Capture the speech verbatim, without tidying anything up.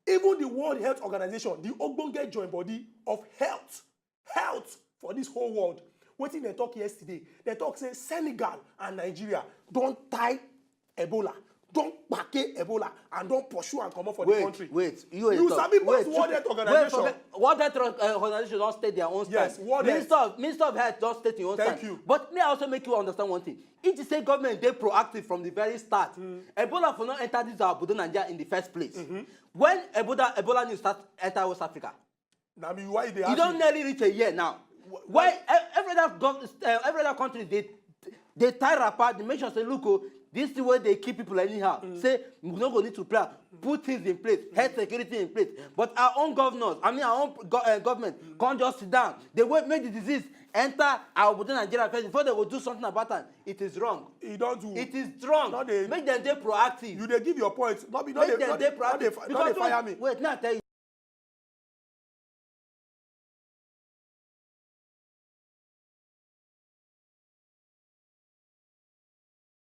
Even the World Health Organization, the ogbonge join body of health, health for this whole world, wetin dem talk yesterday, dem talk say Senegal and Nigeria don tie Ebola, don kpake Ebola and don pursue am comot for the wait country. Wait, you You talk. Sabi pass Wait, World Health Organization. Wait, World Health uh, Organization don state their own stand. Yes, World Health. Minister of Minister of Health don state im own Thank stand. You. But me, I also make you understand one thing. If you say government dey proactive from the very start, Ebola for no enter this our obodo Nigeria in the first place. When Ebola Ebola news start enter West Africa, Na me why you dey e ask don me? Nearly reach a year now. Why e- every other gov uh, every other country dey dey tie wrapper, dey make sure say, look o, this thing wey dey kill people anyhow, say we no go need to plan, put things in place, health security in place. But our own governors, I mean our own go, uh, government, come just sit down, dey wait make the disease enter our obodo Nigeria first before they go do something about am. It is wrong. E don do. It is wrong. No dey- Make dem dey proactive. You dey give your point. No be no Make dey dem no dey dey no dey proactive. fi- no dey Because fire me. Wait, now I tell you.